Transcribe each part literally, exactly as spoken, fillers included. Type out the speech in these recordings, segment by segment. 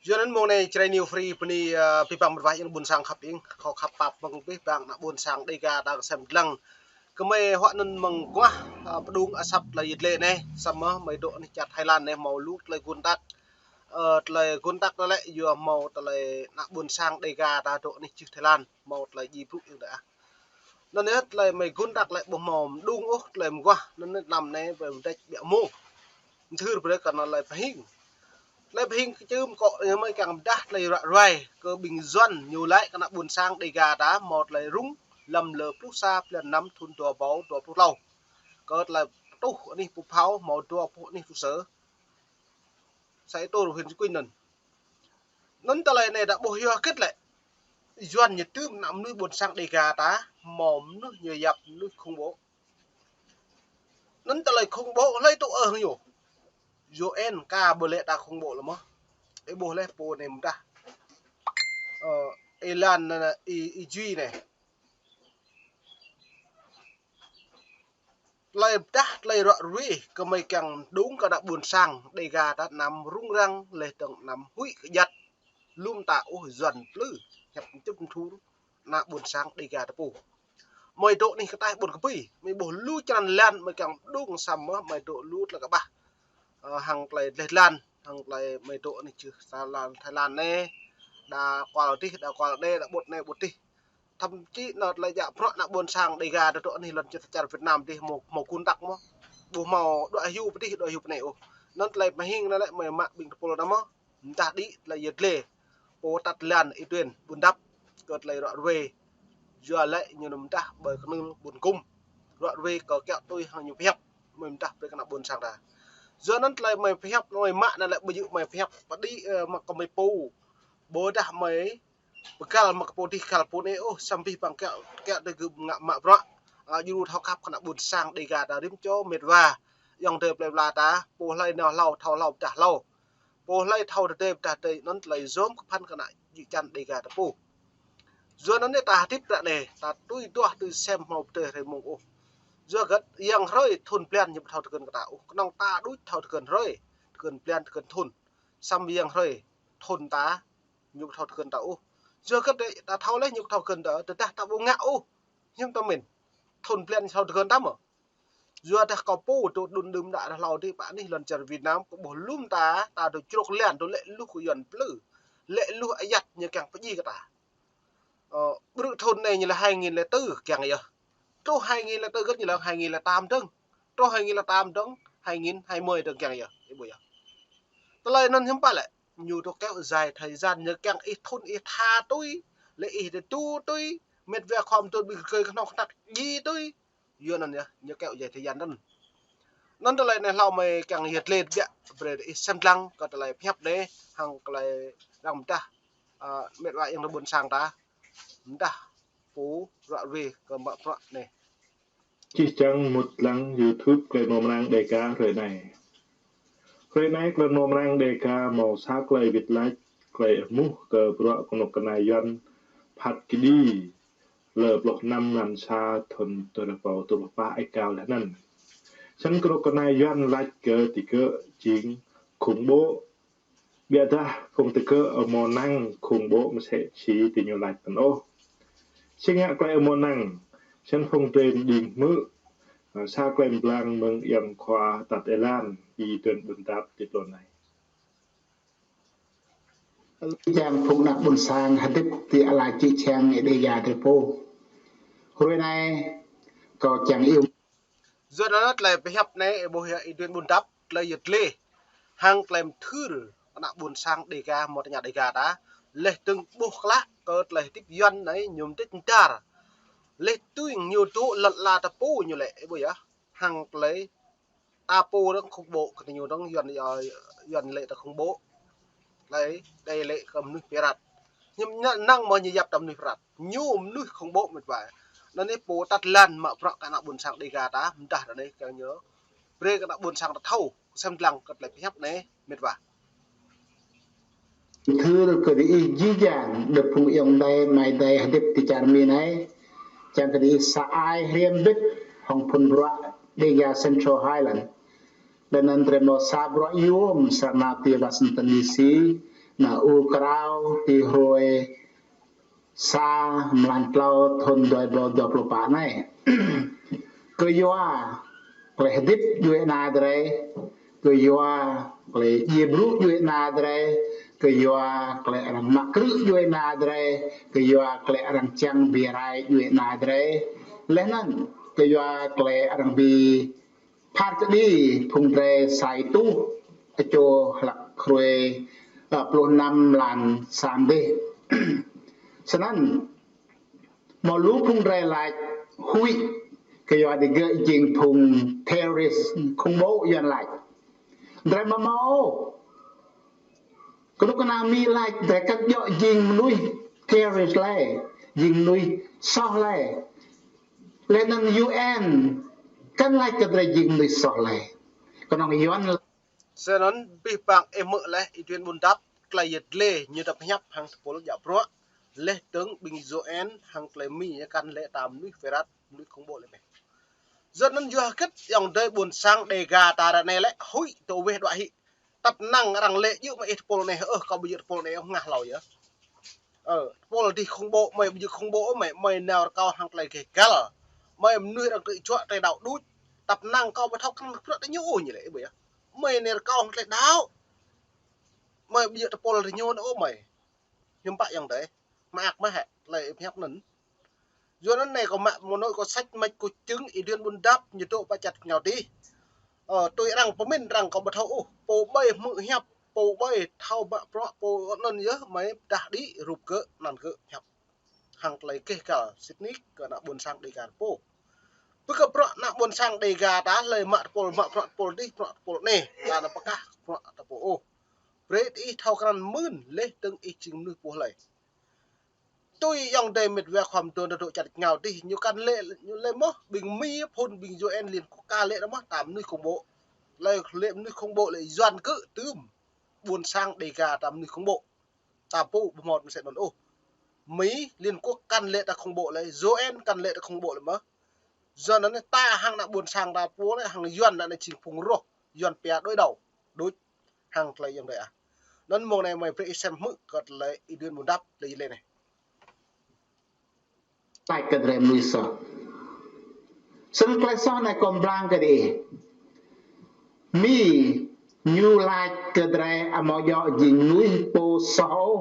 Yua anŭn mông anai Jrai New Free bơni, ơ, abih bang mơwah yang ƀôn sang khăp ing, kâo khăp pap mơ̆ng abih bang ană ƀôn sang Dega ta kơsem dlăng. Kơmơi huă anŭn mơguah, ơ, pơdung asăp tơlơi yit lĕ anai, samơ̆ mơi dŏ anih čar Thái Lan anai hmâo lu tơlơi gun tăk. Ơ, tơlơi gun tăk tơlơi yua hmâo tơlơi ană ƀôn sang Dega ta dŏ anih čih Thái Lan, hmâo tơlơi ji brŭ yang đa. Anŭn yơh tơlơi mơi gun tăk lĕ ƀu hmâo mơdung ôh tơlơi mơguah, anŭn yơh năm anai ƀơi mơdĕč biă mông. Mơthưr brơi kơ anŭn tơlơi pơhing. Tơlơi pơhing kơčưm kŏ ñu mơi kiăng pơdah tơlơi ruă ruai kơ ƀing Yuan ñu laĭ kơ ană ƀôn sang Dega ta hmâo tơlơi rŭng lăm lơ pluh sa blan năm thun dua rơbâo dua pluh klâo. Kơ tơlơi pơtuh anih pơphao hmâo dua pơtuh anih tŭ sơ. Sa êtuh ruh hin čơkuin anŭn. Anŭn tơlơi anai đa ƀuh yua hơget lĕ. Yuan ñu tưm ană mơnuih ƀôn sang Dega ta, hmâo mơnuih ñu yap mơnuih khủng bố. Anŭn tơlơi khủng bố hlơi tŭ ơh ñu. U N ka ƀu lĕ ta khủng bố lĕ mơ̆. Ih ƀuh lĕ pô anai mơdah. Ơ, ih lan anai, ih, ih jui anai. Tơlơi pơdah, tơlơi ruă ruê, kơmơi kiăng mơdung kơ ană ƀôn sang Dega ta anăm rŭng răng, leh dơ̆ng anăm huĭ kơjăt. Lŏm ta ôh Yuan plư, hiăp mơčŭp mơthur, ană ƀôn sang Dega ta pô. Mơi dŏ anih kơtaih ƀôn kơpui, mơi ƀuh lu črăn lan, mơi kiăng mơdung samơ̆, mơi dŏ lu tơlơi kơƀah. Ơ, hăng tơlơi dleh dlan, hăng tơlơi mơi dŏ anih čih Thái Lan, Thái Lan anai, đa kual dih, đa kual anai, đa ƀut anai, ƀut dih. Thậm chí anŭn tơlơi djă bruă ană ƀôn sang Dega ta dŏ anih lŏn čar Việt Nam dih hmâo, hmâo gun tăk mơ̆. Ƀu hmâo đuaĭ hyu pơ dih, đuaĭ hyu pơ anai ôh. Anŭn tơlơi pơhing anŭn lĕ mơi mă ƀing tơpul ta mơ̆. Mơdah đĭ tơlơi yit lĕ. Pô tăt lan Y Tuen ƀun dăp kơ tơlơi ruă ruê. Yua lĕ ñu anŭn mơdah ƀơi kơnưl ƀun gum. Ruă ruê kơ kiaŏ tui hăng ñu pơhiăp. Mơi mơdah brơi kơ ană ƀôn sang ta. Yua anŭn tơlơi mơi pơhiăp, mơi mă anŭn lĕ ƀu djơ̆ mơi pơhiăp pơđĭ, ơ, mă kơ mơi pô. Ƀôdah mơi pơgăl mă kơ pô dih găl pô anai ôh, samơ̆ abih bang kiaŏ, kiaŏ tui gơ̆ ngă mă bruă. Ơ, djru thâo khăp kơ ană ƀôn sang Dega ta rĭm čô mĕt wa. Ayŏng adơi plơi pla ta, pô hlơi nao hlâo, thâo hlâo, pơdah hlâo. Pô hlơi thâo tơdơi, pơdah tơdơi, anŭn tơlơi yom kơ phăn kơ ană djuai čan Dega ta pô. Yua anŭn anai ta hơdip ră anai, ta tui duah, tui sem hmâo pơdơi hrơi mông ôh. Yua hơget, yang hrơi thun blan ñu ƀu thâo tơgơ̆n kơ ta ôh. Kơnơ̆ng ta đôč thâo tơgơ̆n hrơi, tơgơ̆n blan, tơgơ̆n thun. Samơ̆ yang hrơi thun ta, ñu ƀu thâo tơgơ̆n ta ôh. Yua hơget đĕ, ta thâo leh ñu ƀu thâo tơgơ̆n ta, tơdah ta ƀu ngă ôh. Hiư̆m ta mĭn. Thun blan thâo tơgơ̆n ta mơ̆. Yua dah kâo pô dŏ đŭn đưm đă hlâo dih pơ anih lŏn čar Việt Nam, kơ ƀuh lŏm ta, ta dŏ črôk lan, dŏ lĕ luh kơ Yuan plư. Lĕ luh ayăt ñu kiăng pơdjai kơ ta. Ơ, ƀrư̆ thun anai ñu lĕ hai nghìn lẻ tư kiăng yơh. Truh hai nghìn lẻ tư hơget ñu lăng hai nghìn lẻ tám dơ̆ng. Truh hai nghìn lẻ tám dơ̆ng, hai nghìn hai mươi dơ̆ng kiăng yơh. Ih ƀuh yơh. Tơlơi anŭn hiư̆m pă lĕ. Ñu dŏ kéo dài thời gian ñu kiăng ih thun ih tha tui. Lĕ ih tơdu tui. Mĕt wa khŏm tui ƀing rơgơi kơhnâo kơhnăk djai tui. Yua anŭn yơh, ñu kéo dài thời gian anŭn. Anŭn tơlơi anai hlâo mơi kiăng yit lĕ biă, brơi ih sem dlăng, kơ tơlơi pơhiăp anai, hăng tơlơi arăng mơdah, ơ, mĕt wa yang ƀôn sang ta, mơdah, pô, ruă ruê, kơ mă bruă anai. Čih čang mŭt lăng YouTube Tơlơi Mrâo Mrang Dega hrơi anai. Hrơi anai Tơlơi Mrâo Mrang Dega hmâo sa tơlơi wĭt laĭ, tơlơi hmư̆ kơ bruă kơnuk kơna Yuan phat kơđi, lơ pluh năm blan sa thun dua rơbâo dua pluh pă ih gao leh anŭn. Snăn kơnuk kơna Yuan laĭ kơ digơ̆ jing khủng bố. Biă dah phung digơ̆ ƀu hmâo năng khủng bố mơsĕ si diñu laĭ anŭn ôh. Si ngă tơlơi ƀu hmâo năng, snăn phung drei mđing hmư̆, ơ, sa tơlơi mblang mơ̆ng ayŏng khua tăt êlan, Y Tuen ƀun dăp ti tlôn anai. Yang phung ană ƀôn sang hơdip ti ala čư̆ čhiăng Dega drei pô. Hrơi anai, kâo čang iâu. Yua anŭn tơlơi pơhiăp anai, ih ƀuh yơh Y Tuen ƀun dăp, tơlơi yit lĕ. Hăng tơlơi mơthưr, ană ƀôn sang Dega, hmâo tơña Dega ta. Leh dơ̆ng ƀuh klă, kơ tơlơi hơdip Yuan anai, ñu mơdĭt mơdar. Leh tui ñu dŏ lŏn ala ta pô ñu lĕ, ih ƀuh yơh. Hăng tơlơi ta pô dơ̆ng khủng bố, kơ ñu dơ̆ng Yuan, Yuan lĕ ta khủng bố. Lĕ, đei lĕ kơ mơnuih pirat. Ñu năng mơ̆ ñu yap ta mơnuih pirat. Ñu mơnuih khủng bố mĕt wa. Anŭn anai pô tăt lan mă bruă kơ ană ƀôn sang Dega ta, mơdah anŭn anai kơ ñu. Brơi kơ ană ƀôn sang ta thâo, sem dlăng kơ tơlơi pơhiăp anai, mĕt wa. Thưa kơ diih jih jang, đơ phung ayŏng adơi, amai adơi, hơdip ti čar Mi anai. Čang kơ diih sa ai hriăm bĭt, hŏng phŭn bruă Dega Central Highland. Leh anŭn drei hmâo sa bruă yôm, sa nao ti Washington D C, Na u krao ti hrơi sa mlan klâo thun dua rơbâo dua pluh pă anai. Kơ yua klei hơdip djuai ana drei, kơ yua klei djai brŭ djuai ana drei, kơ yua klei arăng mă krư̆ djuai ana drei, kơ yua klei arăng čang bi rai djuai ana drei. Laih anŭn kơ yua klei arăng bi phat kơđi phung drei sa êtuh, čô hlăk hrơi, ơ, pluh năm mlan sa dih. Snăn, hmâo lu phung drei lač huĭ, kơ yua digơ̆ jing phung terrorist khủng bố Yuăn lač. Drei amâo hmâo ôh. Kơnuk kơna Mi lač drei kăn djŏ jing mnuih terrorist lĕ, jing mnuih soh lĕ. Laih anŭn U N kăn lač kơ drei jing mnuih soh lĕ. Kơnơ̆ng Yuăn lač. Snăn pih pang ih hmư̆ leh Y Duen Ƀuôn Dap, klei yăt lĕ ñu dăp hiăp hăng tơpul djă bruă, leh dơ̆ng ƀing U N hăng klei Mi ñu kăn lĕ ta mnuih pơrat, mnuih khủng bố lĕ meh. Yua anŭn yua hơget ayŏng adơi ƀuôn sang Đêga ta ră anai lĕ huĭ tơ weh đuaĭ hĭ. Tăp năng arăng lĕ djơ̆ mă ih tơpul anai, ơ, kâo ƀu djơ̆ tơpul anai ôh, ngă hlâo yơh. Ơ, tơpul dih khủng bố, mơi ƀu djơ̆ khủng bố ôh, mơi, mơi nao rơkâo hăng klei geh găl. Mơi mnuih arăng tơčuă klei đăo đuč. Tăp năng kâo ƀu thâo krăn bruă tơ ñu ôh ñu lĕ, ƀu yơh. Mơi nao rơkâo hăng klei đăo. Mơi ƀu djơ̆ tơpul tơ ñu ôh mơi. Hiư̆m pă ayŏng adơi. Mơak mơh hĕ, klei ih hiăp anŭn. Yua anŭn anai kâo mă mơnơ̆ng kâo săč mač kơ čưng Y Duen Ƀuôn Dap ñu dŏ pơ čar tač rơngiao adih. Ơ, tui arăng pơmĭn arăng kâo ƀu thâo ôh, pô ƀai hmư̆ hiăp, pô ƀai thâo mă bruă, pô anŭn yơh mơi pơdah đĭ rup gơ̆, anăn gơ̆ hiăp. Hăng klei geh găl sĭt nik kơ ană ƀuôn sang Đêga ta pô. Pơkă bruă ană ƀuôn sang Đêga ta lĕ mă tơpul, mă bruă tơpul dih, bruă tơpul anai, ta anăm pơkă bruă ta pô ôh. Brơi ih thâo krăn mơ̆n, leh dơ̆ng ih jing mnuih pô hlơi. Tui ayŏng adơi mĕt wa khua mơduôn dŏ čar tač rơngiao adih, ñu kăn lĕ, ñu lĕ mơh, ƀing Mi phŭn, ƀing U N Liên Quốc kăn lĕ mơh, ta mnuih khủng bố. Lĕ, lĕ mnuih khủng bố lĕ Yuăn kơ tơm. Ƀuôn sang Đêga ta mnuih khủng bố. Ta pô ƀu hmâo mơsĕ anŭn ôh. Mi, Liên Quốc kăn lĕ ta khủng bố lĕ, U N kăn lĕ ta khủng bố lĕ mơh. Yua anŭn ta hăng ană ƀuôn sang ta pô lĕ, hăng Yuăn ană jing phung roh, Yuăn pia đối đầu, đuč hăng klei ayŏng adơi ah. Anŭn mông anai mơi brơi ih sem hmư̆ kơ klei Y Duen Ƀuôn Dap lĕ lĕ anai. Lač kơ drei mnuih soh. Snăn klei soh anai kâo mblang kơ diih. Mi ñu lač kơ drei amâo djŏ jing mnuih pô soh ôh.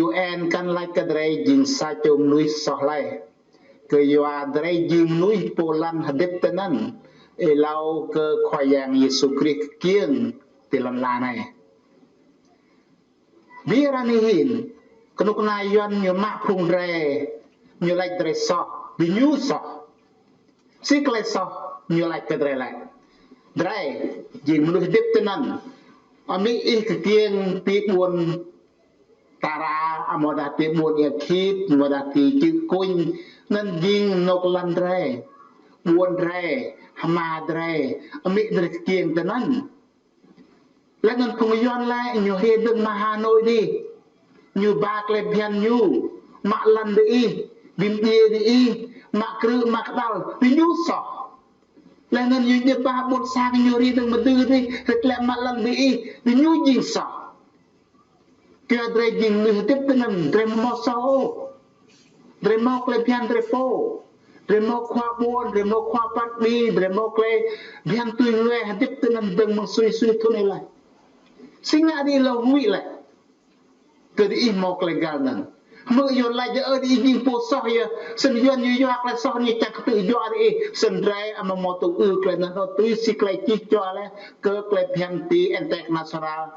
U N kăn lač kơ drei jing sa čô mnuih soh lĕ. Kơ yua drei jing mnuih pô lăn hơdip tinăn. Êlâo kơ Khua Yang Yêsu Krist kkiêng ti lăn ala anai. Bi ră anai hĭn, kơnuk kơna Yuăn ñu mă phung drei, ñu lač drei soh, bi ñu soh. Si klei soh ñu lač kơ drei lĕ. Drei, jing mnuih hơdip tinăn. Amĭ ih kkiêng ti ƀuôn Tara, amâodah ti ƀuôn Ia Khit, amâodah ti Čư̆ Kuñ, anăn jing anôk lăn drei. Ƀuôn drei, hma drei, amĭ drei kkiêng tinăn. Laih anŭn phung Yuăn lĕ ñu hriê dơ̆ng mă Hà Nội dih. Ñu ba klei bhiăn ñu, mă lăn diih, bi mdjiê diih, mă krư̆ mă kơdăl, bi ñu soh. Laih anŭn ñu djơ̆ ba ƀuôn sang ñu hriê dơ̆ng mơdư̆ dih, hriê klĕ mă lăn diih, bi ñu jing soh. Kơ drei jing mnuih hơdip tinăn, drei amâo soh ôh. Drei mâo klei bhiăn drei pô. Drei mâo khua ƀuôn, drei mâo khua păt bi, drei mâo klei bhiăn tui ngă hơdip tinăn dơ̆ng mơ̆ng sui sui thŭn anai lĕ. Si ngă diih lŏ huĭ lĕ. Kơ diih mâo klei găl anăn. Hmư̆ Yuăn lač yơh, ơ, diih jing pô soh yơh. Snăn Yuăn ñu yua klei soh ñu čang kơtư̆ yua diih. Snăn drei amâo mâo tŭ ư klei anăn ôh, tui si klei čih čua lĕ kơ klei bhiăn ti international.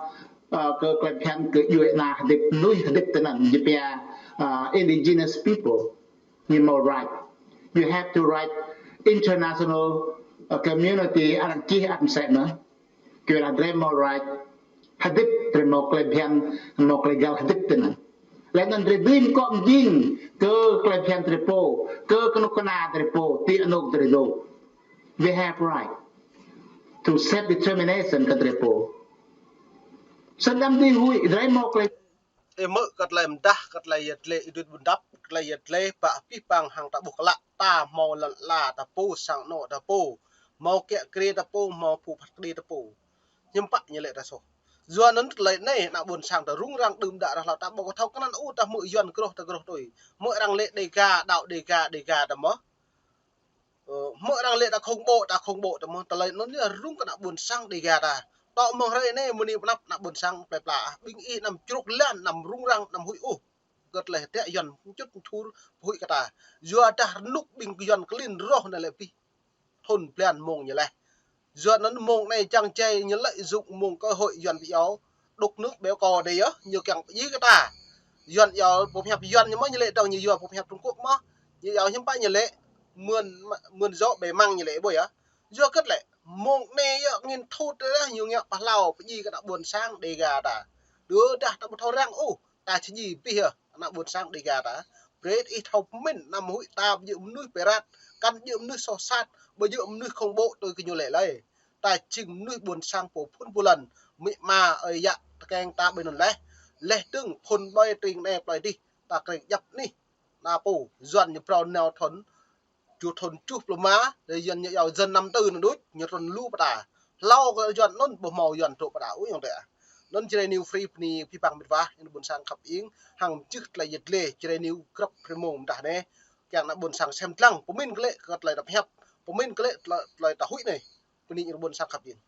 Ơ, kơ klei bhiăn kơ djuê ana hơdip, mnuih hơdip tinăn, ñu pia, ơ, indigenous people. Ñu mâo right. You have to right international, ơ, community arăng čih ăt mơsĕ anăn. Kơ drei mâo right hơdip, drei mâo klei bhiăn, mâo klei găl hơdip tinăn. Laih anăn drei dưi mkŏ mjing kơ klei bhiăn drei pô, kơ kơnuk kơna drei pô, ti anôk drei dôk. We have right to self determination kơ drei pô. Snăn đăm dưi huĭ, drei mâo klei. Ih hmư̆ kơ klei mdah, kơ klei yăt lĕ Y Duen Ƀuôn Dap, klei yăt lĕ pă pih pang hăng ta ƀuh klă, ta mâo lăn ala ta pô, sang anŏ ta pô, mâo kiă kriê ta pô, mâo phung phat kơđi ta pô. Hiư̆m pă ñu lĕ ta soh. Yua anŭn tơlơi anai ană ƀôn sang ta rŭng răng đưm đă ră hlâo ta ƀu thâo kơnăn ôh ta hmư̆ Yuan grôh ta grôh tui. Hmư̆ arăng lĕ Đêga, đaŏ Đêga, Đêga ta mơ̆. Ơ, hmư̆ arăng lĕ ta khủng bố, ta khủng bố ta mơ̆. Tơlơi anŭn yơh rŭng kơ ană ƀôn sang Đêga ta. Tŏ mơ̆ng hrơi anai mơni pơnăp ană ƀôn sang plơi pla. Ƀing ih anăm čruk lan, anăm rŭng răng, anăm huĭ ôh. Kơ tơlơi hơdră Yuan čŭt čur pơhuĭ kơ ta. Yua dah rơnŭk ƀing Yuan klin rŏh anai lĕ pih thun blan mông ñu laih. Yua anŭn mông anai čang čai ñu lợi dụng mông cơ hội Yuan pơiâu đục nước béo cò đê yơh, ñu kiăng pơdjai kơ ta. Yuan iâu pơhiăp Yuan ñu mơ̆ ñu lĕ dong ñu yua pơhiăp Trung Quốc mơ̆. Ñu iâu hiư̆m pă ñu lĕ mưn, mưn dŏ bê măng ñu lĕ ƀuh yơh. Yua kơ tơlơi mông anai yơh ngin thut yơh ñu ngă pơhlao pơdjai kơ ană ƀôn sang Đêga ta. Đơ dah ta ƀu thâo răng ôh. Ta či djai pih yơh, ană ƀôn sang Đêga ta. Brơi ih thâo pơmĭn, anăm huĭ ta ƀu djơ̆ mơnuih pơrat, kăn djơ̆ mơnuih soh sat, ƀu djơ̆ mơnuih khủng bố tui kơ ñu lĕ lơi. Ta jing mơnuih ƀôn sang pô phŭn pô lăn, amĭ ama ơi yă tơkeng ta ƀơi anŭn laih. Laih dơ̆ng phŭn ƀơi tring anai plơi dih, ta krĕng djăp anih. Ană pô, Yuan ñu phrâo nao thun, čuh thun čuh plơi ma, lĕ Yuan ñu iâu dân năm tư anŭn đôč, ñu trŭn lu pơta. Hlâo kơ Yuan anŭn ƀu hmâo Yuan trŭn pơta ôh yơh tĕ. Anŭn Jrai News Free bơni pih păng mĭt wa, ƀôn sang khăp ing, hăng čih tơlơi yet lĕ Jrai News grăp rơmông mơdah anai. Kiăng ană ƀôn sang sem lăng, pơmĭn kơ lĕ kơ tơlơi ta pơhiăp, pơmĭn kơ lĕ tơlơi, tơlơi ta huĭ anai. Bơni ƀôn sang khăp ing.